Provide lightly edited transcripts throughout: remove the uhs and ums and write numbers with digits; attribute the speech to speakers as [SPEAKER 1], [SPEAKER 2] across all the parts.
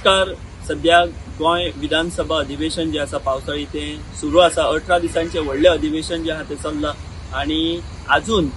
[SPEAKER 1] नमस्कार. सध्या गोंय विधानसभा अधिवेशन जे आसा पावसाळी तें सुरू आसा. 18 दिसांचे व्हडलें अधिवेशन जे आहा तें चल्लां आनी आजून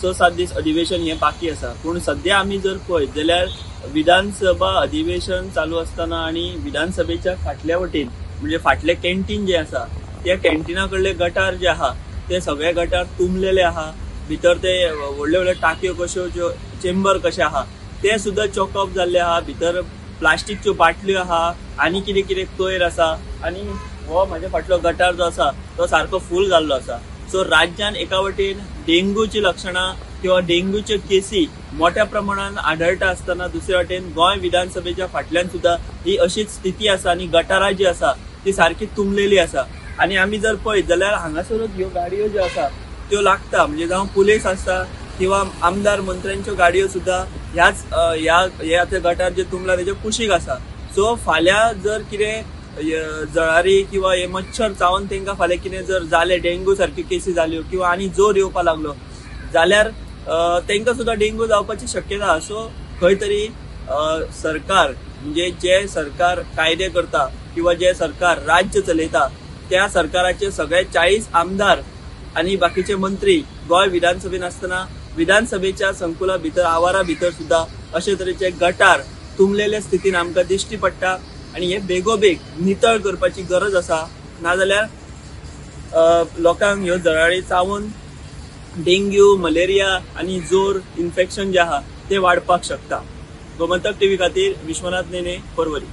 [SPEAKER 1] 6-7 दीस अधिवेशन हें बाकी आसा. पूण सध्या आमी जर पळयत जाल्यार विधानसभा अधिवेशन चालू आसतना आनी विधानसभेच्या फाटल्या वटेन म्हणजे फाटलें कॅन्टीन जें आसा त्या कॅन्टिना कडले गटार जे आहा ते सगळे गटार तुंबलेले आहा. भितर ते व्हडले व्हडले टाकयो कश्यो ज्यो चेंबर कशे आहा ते सुद्दां चॉकअप जाल्ले आहा. भितर प्लास्टिकच्यो बाटल्यो आहा आनी कितें कितें कोयर आसा आनी हो म्हाज्या फाटलो गटार जो आसा तो सारको फूल जाल्लो आसा. सो राज्यान एका वटेन डेंग्यूची लक्षणां किंवा डेंग्यूच्यो केसी मोठ्या प्रमाणान आढळटा आसतना दुसरे वटेन गोंय विधानसभेच्या फाटल्यान सुद्दां ही अशीच स्थिती आसा आनी गटारां जी आसा ती सारकी तुंबलेली आसा. आनी आमी जर पळयत जाल्यार हांगासरूच ह्यो गाडयो ज्यो आसा त्यो लागता, म्हणजे जावं पुलीस आसता किंवा आमदार मंत्र्यांच्यो गाडयो सुद्दां ह्याच ह्या गटार जे तुंबला तेच्या कुशीक आसा. सो फाल्यां जर कितें जळारी किंवा हे मच्छर चावन तांकां फाल्यां कितें जर जालें, डेंग्यू सारक्यो केसी जाल्यो किंवा आनी जोर येवपा लागलो जाल्यार तांकां सुद्दां डेंग्यू जावपाची शक्यता आसा. सो खंय तरी सरकार म्हणजे जे सरकार कायदे करता किंवा जे सरकार राज्य चलयता त्या सरकाराचे सगळे 40 आमदार आनी बाकीचे मंत्री गोंय विधानसभेन आसतना विधानसभेच्या संकुला भितर आवारा भितर सुद्दां अशे तरेचे गटार तुंबलेले स्थितीन आमकां दिश्टी पडटा आनी हे बेगोबेग नितळ करपाची गरज आसा. नाजाल्यार लोकांक ह्यो जळारी चावून डेंग्यू, मलेरिया आनी जोर इन्फेक्शन जे आहा ते वाडपाक शकता. गोमंतक टीव्ही खातीर विश्वनाथ नेने, पर्वरी.